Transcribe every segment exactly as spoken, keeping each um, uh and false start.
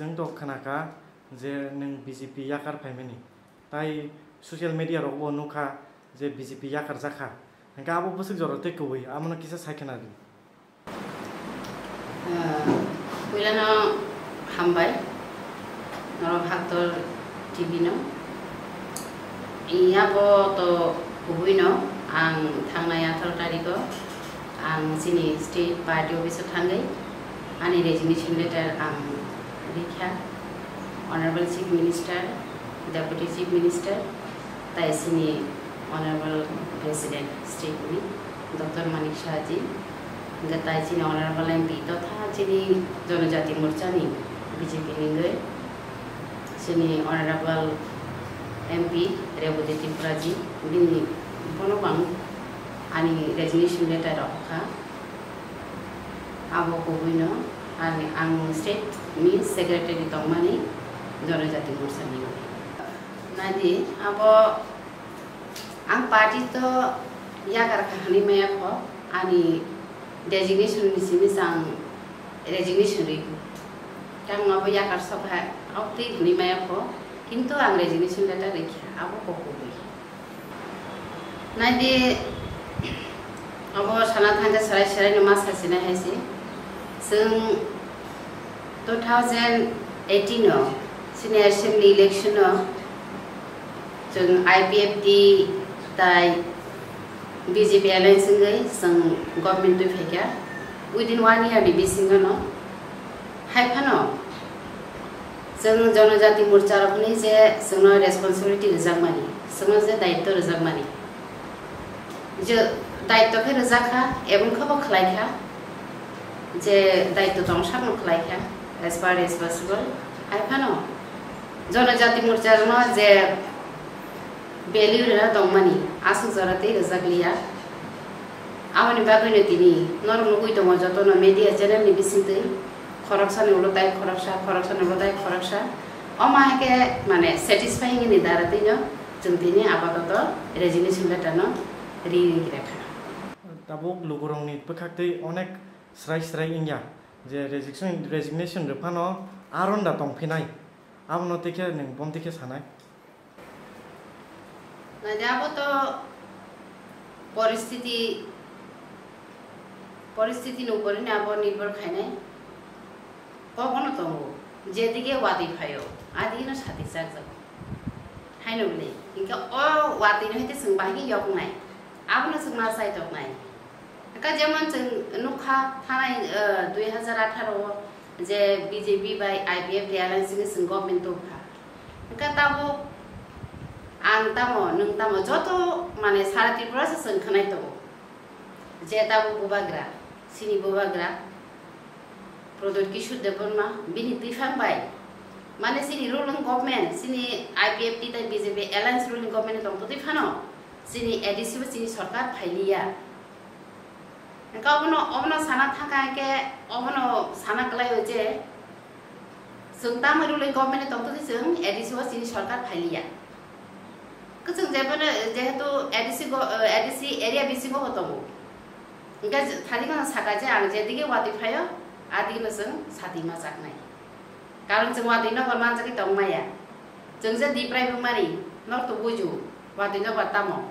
Chwng to khwnakha je nwng B J P yakar phaimani, tai social media rogo nukha je B J P yakar jakha, hwnkhe abo bwswk jora tei kubui, abono kisa sai khwna di. Ah, puilano hambai norok Haktor T V no. Iyabo to kubui no ang thangnai atharo tariko ang chini state party office o thangwi ani resignation letter ang rikha Honorable Chief Minister, Deputy Chief Minister, tai chini Honorable President state ni Doctor Manik Saha ji, hwnkhe tai chini Honorable M P totha chini Jonojati Morcha ni B J P ni wngwi chini Honorable M P Rebati Tripura ji, bini bono bang ani resignation letter rok kha. Abo kubui no ani ang state ni secretary tongmani Jonojati Morcha ni. Nadi abo ang party to yakar kha hwnwi maya kho, ani designation ni simi chang resignation ri. Tang abo yakar sokha, abo twi hwnwi maya kho, kintu ang resignation letter rikha, abo kok kubui. Naidi, abo sana thangkhe serai serai no ma sachina hai se. Chwng two thousand eighteen o senior assembly election o chwng I P F T tai B J P alliance wngwi chwng government twi phaikha. Within one year ni bisingo no hai phano chwng Jonojati Morcha rokni je chwngno responsibility rwjakmani, chwngno je daitto rwjakmani, je daitto khe rwjak kha, ebong khe bo khlai kha, je daitto tong sakno khlai kha as per responsible. Hai phano Jonojati Morcha rokno je value rwna tongmani aswk jora tei rwjak liya. Aboni bagwino tini norok nugwi tongo jotono media channel ni bisingtwi khoroksani ulo tai khoroksa, khoroksani ulo tai khoroksa. Omo hai khe mane satisfying ni dara twino chwng tini apatoto resignation letter no ri ri kha. Tabuk lugurokni bwkhaktwi onek srai srai wngya je resignation, resignation rwphano aron da tongphinai, abono tei khe nwng bomtwi khe sanai. Naidi abo to poristiti, poristiti ni upor ni abo nirbhor khainai. Kok bono tongo, jedige watwi phaio, adigeno sati chakjago. Haino bwle, hinkhe o watwino hete chwng bahai khe yoknai, abono chwng ma chaitoknai. Hinkhe jemon chwng nukha thanai, eh, dui hazar atharo o je B J P bai I P F T alliance ni chwng government tubukha. Hinkhe tabuk ang tamo, nwng tamo, joto mane sara Tripura se chwng khwnai tongo. Je tabuk bubagra, chini bubagra Pradyot Kishore Debbarma, bini twiphang bai, mane chini ruling government, chini I P F T tai B J P alliance ruling government ni tongtwtwi phano, chini A D C bo chini sorkar phailiya. Hinkhe obono, obono sana thangkha hinkhe, obono sana kwlaio je, chwng tamo ruling government ni tongtwtwi chwng A D C o chini sorkar phailiya. Kwchwng jebono jehetu A D C go, eh, A D C area bisingo bo tongo. Hinkhe thani gana saka je ang jedige watwi phaio, adigeno chwng sati ma chaknai. Karon chwng watwi nokbar manjagwi tongmaya. Chwng je Diprai bwmani, norok to buju, watwi nokbar tamo.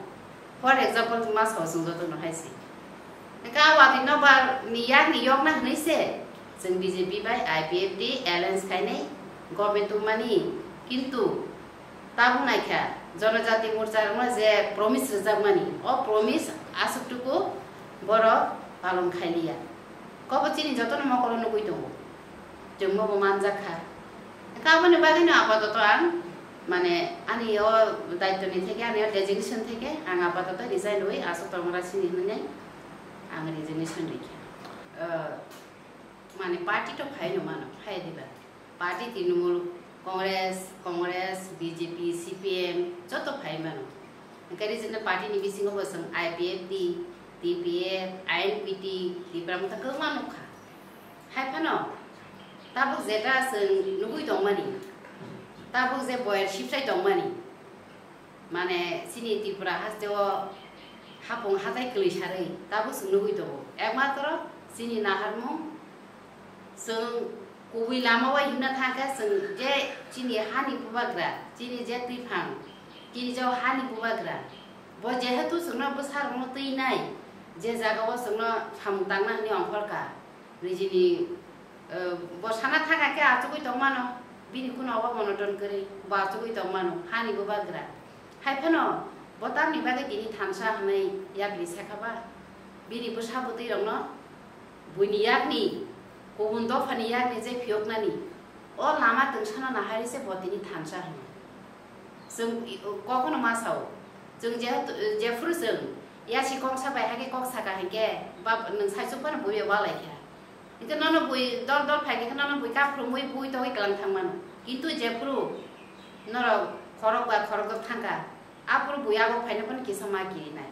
For example, ma sao chwng jotono hai se. Hinkhe a watwi nokbar ni yakni yokna hwnwi se chwng B J P bai I P F T alliance khainai government tubumani, kintu tabuk naikha Jonojati Morcha rokno je promise rwjakmani, o promise aswk tuku borok palon khailiya. Kobo chini jotono mokolo nugwi tongo. Chwngbo bo manjak kha. Hinkhe aboni bagwino apatoto ang, mane, ani o daitwni theke, ani o designation theke ang apatoto resign rwi aswk tongmani sini hwnwi ang resignation rikha. Ah, mane, party to phaino mano, phai diba? Party Trinamool Congress, Congress, B J P, C P M joto phai mano. Hinkhe regional party ni bisingo bo chwng I P F T, T P F, I N P T, Tipra Motha kwbangma nukha. Hai phano tabuk jeta chwng nugwi tongmani, tabuk je boyar sipsai tongmani, mane chini Tripura hasteo hapung hatai kwlwi sarwi tabuk chwng nugwi tongo. Ekmatro chini naharmung chwng Kubui lama o himna thangkha chwng je chini hani bubagra, chini je twiphang, chini je hani bubagra, bo jehetu chwngno bwsarokno twi nai, je jagao chwngno samung tangna hwnwi ongkhorkha, nijini, eh, bo sana thangkha khe achugwi tongmano, bini khuna obo monoton kwrwi, bo achugwi tongmano, hani bubagra. Hai phano bo tamni bagwi tini thansa hwnwi yakni sekha ba? Bini bwsa bwtwirokno buini yakni, kubun dophani yakni je phiyoknani, o lama tungsano nahari se bo tini thansa hwno. Chwng i-, kokno ma sao. Chwng jehetu, jephuru chwng yasi kongsa bai hake kok saka hinkhe, ba nwng saichuk phano buibai walai kha. Hinkhe nono bui dol dol phai khe nono bui kaphurungwi bui togwi kwlang thang mano. Kintu jephuru norok khorok ba khorokdok thangkha, aphuru bui abo phaina phano kisa ma kirinai.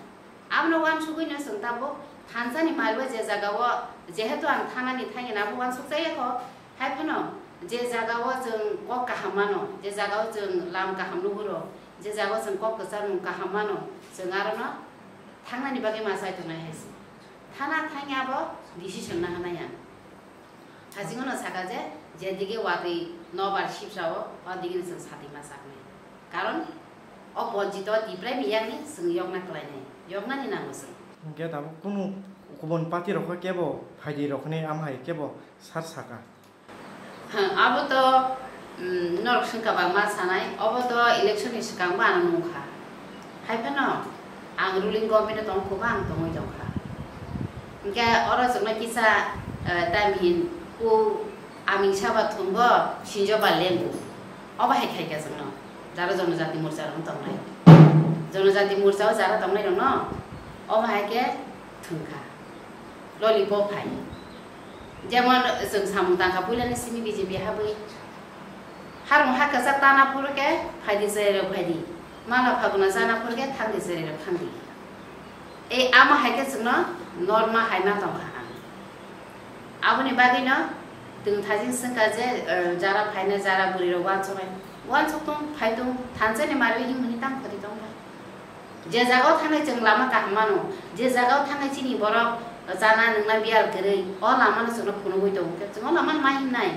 Abono uansugwino chwng tabuk thansani maibo je jagao jehetu ang thanani thangya abo uansuk chaya kho, hai phano je jagao chwng kok kaham mano, je jagao chwng lam kaham nuhuro, je jagao chwng kok kwcharmung kaham mano, chwng arono thangnani bagwi ma chai tongnai hai se. Thana thangya abo decision nahanai ang. Hajingono saka je, je dige watwi nobar sipsao, o digini chwng satwi ma chaknai. Karon o bonchito Tipraini yakni chwng yokna kwlainai, yoknani nango chwng. Hwnkhe tabuk kunu kubun party rokho kebo phaidi rokni amhai kebo sar saka. Hwng, abo to, mm, norok swngkha bangma sanai, obo to election ni swkang bo ano nungkha. Hai phano ang ruling government o tong kho ba ang tongwi tongkha. Hinkhe oro chwngno kisa, eh, time hin ku aming saba thumgo sinjo ba lengo. Obo hai khaikha chwngno. Jara jonojati morcha rok tongnai. Jonojati morcha o jara tongnai rokno obo hai khe thwngkha. Lollipop hai. Jemon chwng samung tangkha puilani simi B J P habwi. Harung ha kwchak tana phuru khe phaidi chwrairok phaidi. Mala phaguna chana phuru khe thangdi chwrairok thangdi. Ei amo hai khe chwngno norma hai ma tongkha ang. Aboni bagwino twng thajin swngkha je, eh, jara phaina jara bwrwirok uansuknai. Uansuk tong, phai tong, thansa ni mari himni tang khoti tongkha. Je jagao thangnai chwng lama kaham mano, je jagao thangnai chini borok chana nwngna biyal kwrwi, o lamano chwngno phunugwi tongo khe, chwng o lamano ma himnai.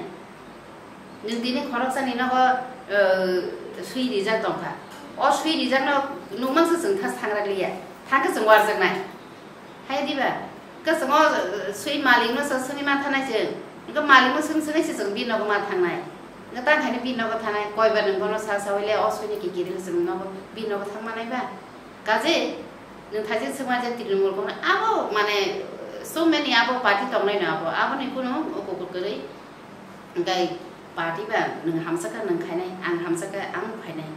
Nwng tini khoroksani nogo, eh, swi rijak tongkha. O swi rijakno nukmangsa chwng thas thangrakliya, thangkhe chwng warjaknai. Hai diba? Kwchwng o, eh, swi malikno chwng swngwi manthanai chwng. Hwnkhe malikno swng swngwi se chwng bini nogo ma thangnai. Hwnkhe tang haino bini nogo thanai, koibar nwng bono sa sawi le o swini kikiring chwng nogo, bini nogo thang manai ba? Kaje, nwng thaijin swngma je Trinamool Congress, abo mane, so many abo party tongnai no abo, aboni kunu ukukut kwrwi. Hwnkhe party ba nwng hamsakha nwng khainai, ang hamsakha ang phainai.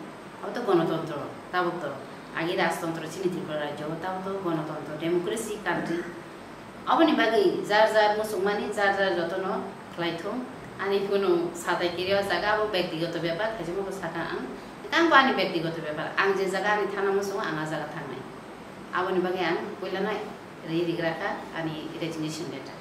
Abo to gonotontro, tabuk to. Agi rajtontro chini Tripura rajyo, tabuk to gonotontro, democracy country. Aboni bagwi jar jar muchungmani, jar jar jotono khlai thung. Ani kunu satai kiri o jaga abo bektigoto bepar, khaijima bo sakha ang. Hwnkhe ang bo ani bektigoto bepar. Ang je jaga ani thana muchungo, ang a jaga thangnai. Aboni bagwi ang puilano ri rigra kha ani resignation letter.